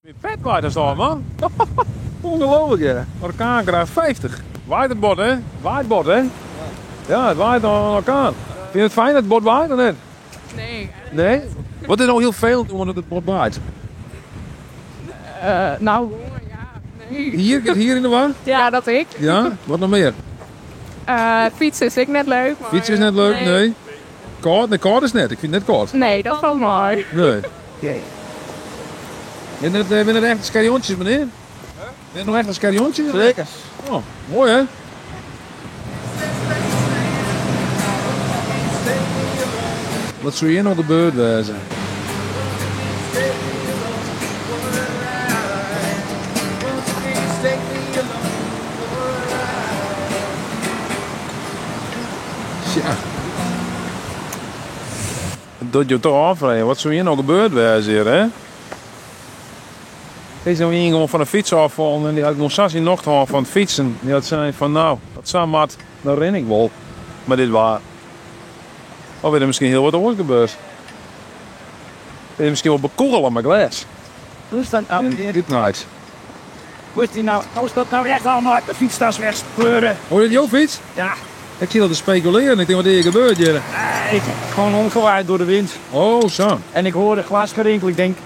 Myn pet waait as ôf, man. Ongelooflijk, ja. Orkaankracht 50. Waait it bot, hè? Waait bot, hè? Ja, it waait noch in orkaan. Fyn je it fijn dat it bot waait of net? Nee. Nee? Wat is no hiel ferfelend oan dat it bot waait? No, ja, nee. Hier, giet hier yn de war? Ja, dat ek. Ja, wat noch mear? Fytse is ek net leuk. Fytse is net leuk, nee. Kâld? Nee, kâld is net. Ik fyn it net kâld. Nee, dat falt mei. Nee. Binne it echte skerjontsjes, menear? Binne it no echte skerjontsjes? Zeker. Oh, moai hè? Wat soe hjir no gebeurd wêze? Tsja. Dat docht jo toch ôffreegjen, wat soe hjir no gebeurd wêze hjir, hè? Is no ien gewoan fan de fyts ôffallen en dy hat gewoan sa syn nocht hân fan it fytsen. Dy hat sein fan no, as it sa moat, dan rin ik wol. Mar dit waar. Of is der miskien hiel wat oars gebeurd? Is er miskien wol bekûgele mei glês? Hoe is dat nou? Dit nait. Hoe is die nou? Hoe is dat nou echt allemaal uit de fietstas wegspeuren? Oh, is dit jo fyts? Ja. Ik siet al te spekulearen. Ik tink, wat is hjir gebeurd hjir? Nee, gewoon omgewaaid door de wind. Oh, zo. En ik hoorde glasgerinkel. Ik denk,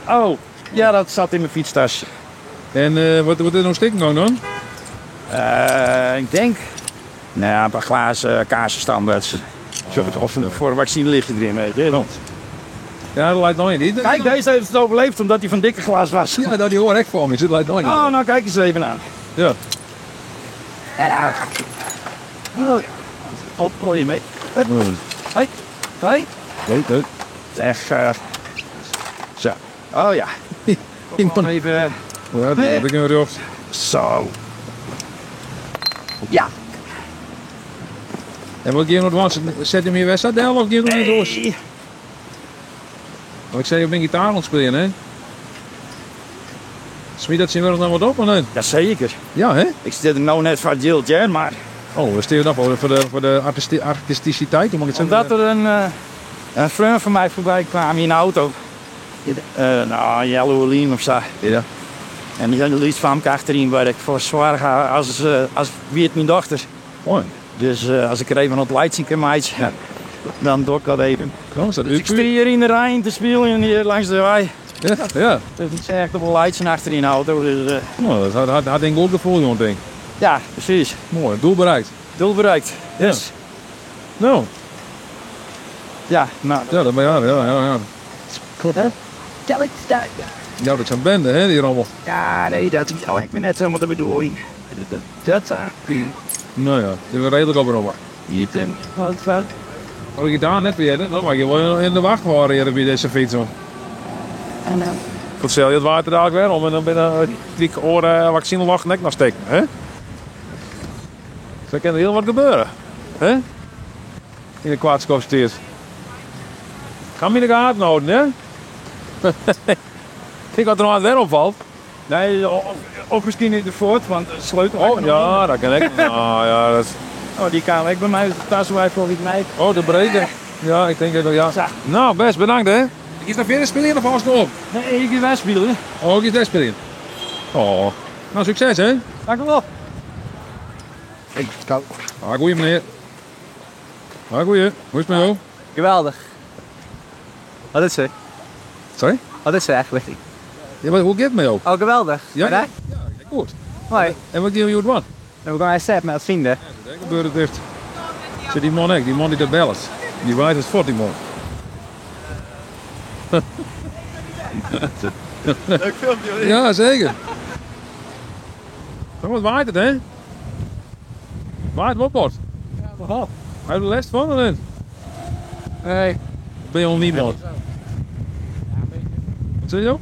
oh. Ja, dat zat in mijn fietstas. En wat is er nou stikken gong dan? Ik denk, nou ja, een paar glazen kaarsenstandaards. Zo, of een voor vaccinelichtje erin, weet je. Want ja, dat lijkt nog niet. Kijk, deze heeft het overleefd omdat hij van dikke glas was. Ja, dat die hoor ik voor me. Dat lijkt nog niet. Oh, nou kijk eens even aan. Ja. Ja. Oh, ja. Op, gooi je mee. Hoi. Hoi. Nee, nee. Echt. Zo. Oh ja. Ik ben even. Ja, dat heb ik een rjocht. Zo. Ja. En wat gean je nog dwaan? Zet hem hier wedstrijd del of gean je nog net oars? Nee. Want ik zei op mijn gitaar aan het spelen, hè? Smiet dat zien we nog wat op of niet? Jazeker. Ja, hè? Ik zit er nou net van het jilt, hè, maar... Oh, we staan nog voor de artisticiteit, hoe mag ik het zeggen? Omdat er een vriend van mij voorbij kwam in een auto. Nou, Yellow Lean of zo. Ja. En die liet van hem achterin waar ik voor zwaar ga als wie het mijn dochter. Mooi. Dus als ik er even op het zien kan maken, Ja. dan doe ik dat even. Oh, is dat Dus ik u? sta hier in de Rijn te spelen hier langs de wei. Ja, ja. Dus het is echt op een leidje achterin de auto. Dus. Nou, dat had een goed gevoel, jongen, denk ik. Ja, precies. Mooi, doel bereikt. Doel bereikt. Ja. Yes. Nou. Ja, nou. Ja, dat ben je, ja, ja, ja. Klopt. Hè? Tel ik daar. Ja, dat zijn benden, hè, die rommel. Ja, nee, dat is oh, ik ben net helemaal de bedoeling. Dat. Nou ja, die hebben redelijk op rommel. Hier, Tim. Wat, wat? Had ik daar net weer, dan mag je wel in de wacht horen hier bij deze fiets. Hoor. En dan? Goed, stel je het water dadelijk weer om en dan binnen 3 oren vaccinelog nek nog steken, hè? Zo kan er heel wat gebeuren, hè? In de kwaadskopstuurt. Ga me in de gaten houden, hè? Kijk wat er nog aan het weer opvalt. Nee, of misschien in de voort, want de sleutel Oh, heb ik nog ja, niet. dat kan ik. Nou, ja, dat... Oh, die kan ik bij mij uit de tas waar volgens mij. Oh, de brede. Ja, ik denk dat ja. Zo. Nou, best, bedankt, hè. Is dat verder spelen of alles nog op? Nee, ik ga spelen. Oh, ik is daar spelen. Oh, nou succes, hè. Dank u wel. Ik kan. Ah, goeie meneer. Ah, goeie. Hoe is het met jou? Geweldig. Wat is er? Sorry? Wat is er eigenlijk? Ja, maar hoe gaat het met jou? Oh, geweldig. Ja, En jij? ja, goed. Hoi. En wat doen jullie wat? We gaan even met vrienden. Ja, dat gebeurt het echt. Zit die man ook, die man die dat belt. Die waait het voort, die man. Leuk filmpje, hoor. Ja, zeker. Maar wat waait het, hè? Waait wel wat. Ja, nogal. Heb je er last van of niet? Nee. Ben je al niemand? Wat zeg je nou?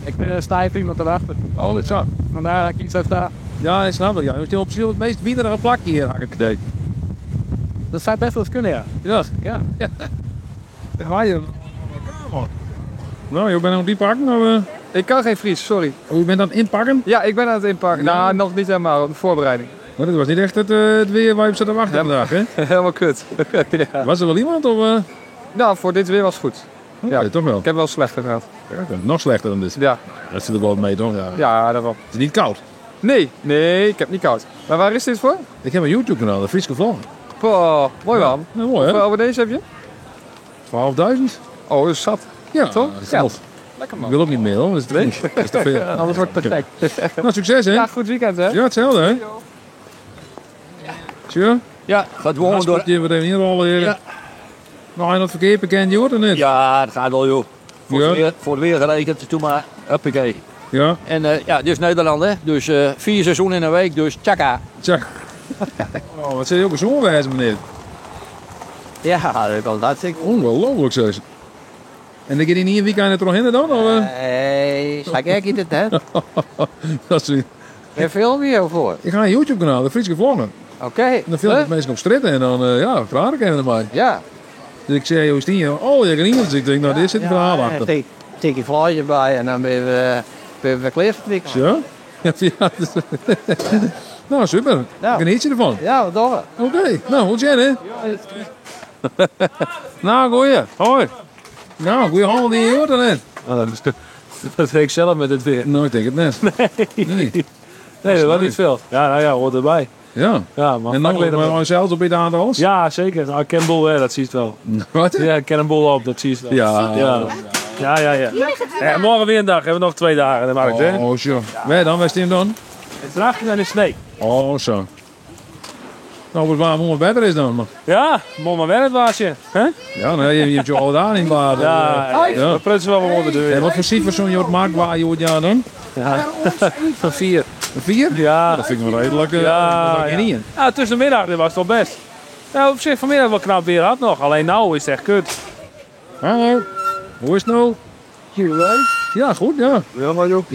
Ik ben een stijf iemand erachter. Oh, dat is zo. Vandaar dat ik iets heb staan. Ja, ik snap het. Ja. Je zit op precies het meest wiederige plakje hier, had ik het idee. Dat zou best wel eens kunnen, ja. Ja. Ja. Ja. Daar ga je. Nou, je bent aan het inpakken? Of? Ik kan geen Fries, sorry. Oh, je bent aan het inpakken? Ja, ik ben aan het inpakken. Nou, nog niet helemaal. De voorbereiding. Maar dat was niet echt het weer waar je op zat te wachten vandaag, hè? Helemaal kut. Ja. Was er wel iemand? Of? Nou, voor dit weer was het goed. Ja, toch wel. Ik heb wel slechter gehad. Ja, nog slechter dan dit. Ja. Dat zit er wel mee, toch? Ja. Ja, dat wel. Het is niet koud. Nee, nee, ik heb niet koud. Maar waar is dit voor? Ik heb een YouTube-kanaal, de Frieske Vlog. Poh, mooi man. Ja, mooi, hè? Hoeveel abonnees heb je? 12.000. Oh, dat is zat. Ja, Toch? dat is Ja. zat. Lekker Ik man. wil ook niet meer, hoor. Dat is te, dat is te veel. Anders wordt het perfect. Nou, succes, hè? Ja, goed weekend hè. Ja, hetzelfde, hè? Tjur? Ja, gaat gewoon door. Je weer even inrollen hier. Ja. Nog een dat verkeer bekend, je hoort het net. Ja, dat gaat wel joh. Voor, Ja. het, weer, voor het weer gerekend, doe maar. Huppakee. Ja. En ja, dit is Nederland hè. Dus 4 seizoenen in een week, dus tjaka. Tja. Oh, wat zit je ook een zonwijs, meneer. Ja, dat is dat ik. Ongelooflijk, zeg. En dan ga je niet een weekend er nog in dan? Of, eh? Nee, ga ik het hè? Dat is... Waar film je voor? Ik ga een YouTube-kanaal, de Frieske Vloggen. Oké. En dan film ik mensen op straat en dan, ja, praat ik even ermee. Ja. Dus ik zei, hoe is die? Oh, je kan Dus ik denk, nou, dit zit een verhaal achter. Tik, tik je vlaagje bij en dan ben je, ben je weer klaar voor het weekend. Ja? Ja, nou, super. Nou. Geniet je ervan. Ja, wat doen we? Oké, nou, goed zijn, hè? Nou, goeie. Hoi. Nou, goeie handel die je hoort dan net. Dat weet ik zelf met het weer. Nou, ik denk het net. Nee. Nee. Nee, dat was niet veel. Ja, nou ja, hoort erbij. Ja. Ja, maar En dan maar zelfs op je aantal? Ja, zeker. Nou, Campbell, hè, dat zie je het wel. Wat? Ja, Cannonball op, dat zie je het wel. Ja. Ja, ja, ja. ja. Ja, morgen weer een dag. Hebben we nog 2 dagen in de markt, hè? Oh, zo. Waar dan? Waar staan dan? Het draagt en de snee. Oh, zo. Nou, wat waar maar beter is dan. Maar. Ja, mol maar wel het waasje. Hè? Ja, nee, je hebt je al daar in waar. Ja, ja. we prutsen wel wat onder de deur. En wat voor cijfers zo'n jood maakt waar je wordt ja dan? Ja, van 4. Een 4? Ja. Dat vind ik wel redelijk. Ja, dat ja. niet in. Ja, tussen de middag dat was het wel best. Nou, op zich vanmiddag wel knap weer had nog. Alleen nou is het echt kut. Hallo. Hoe is het nou? Ja, goed, ja. Ja, maar joh.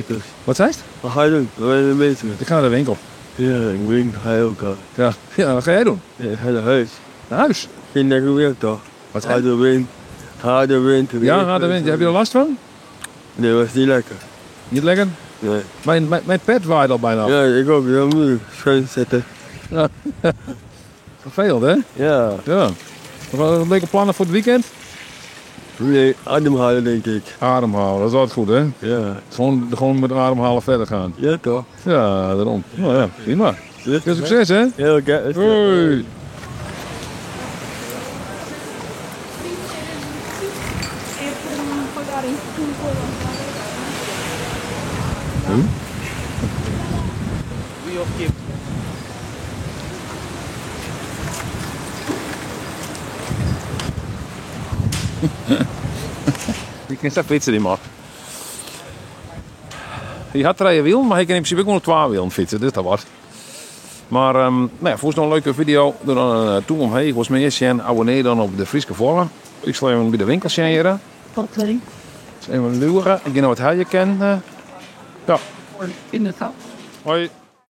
Wat zei het? Wat ga je doen? Wat ben je bezig? Ik ga naar de winkel. Ja, ik ben ga je ook al. Ja, ja, wat ga jij doen? Ja, ik ga naar huis. Naar huis? Geen lekker weer toch? Wat Harde wind. Harde wind. Ja, harde wind. Heb je er last van? Nee, was niet lekker. Niet lekker? Nee. Mijn pet waait al bijna af. Ja, ik ook. Dan moet ik schuin zetten. Ja. Vervelend, hè? Ja. Ja. Wat leuke plannen voor het weekend? Nee, ademhalen denk ik. Ademhalen, dat is altijd goed, hè? Ja. Gewoon met ademhalen verder gaan. Ja, toch? Ja, daarom. Nou ja, prima. Veel succes, hè? Ja, oké. Hoi. Huh? Ik kan zelf fietsen die man. Je had 3 wielen, maar ik kan in principe ook nog 2 wielen fietsen, dus dat wordt. Maar nou ja, voor zo'n leuke video, doe dan een toem omheen. Volgens mij is en abonneer dan op de Frieske Vlogger. Ik zal even bij de winkel zijn hier. Dus even luren. Ik weet nog wat hij je kent. Ja. In de taal. Hoi.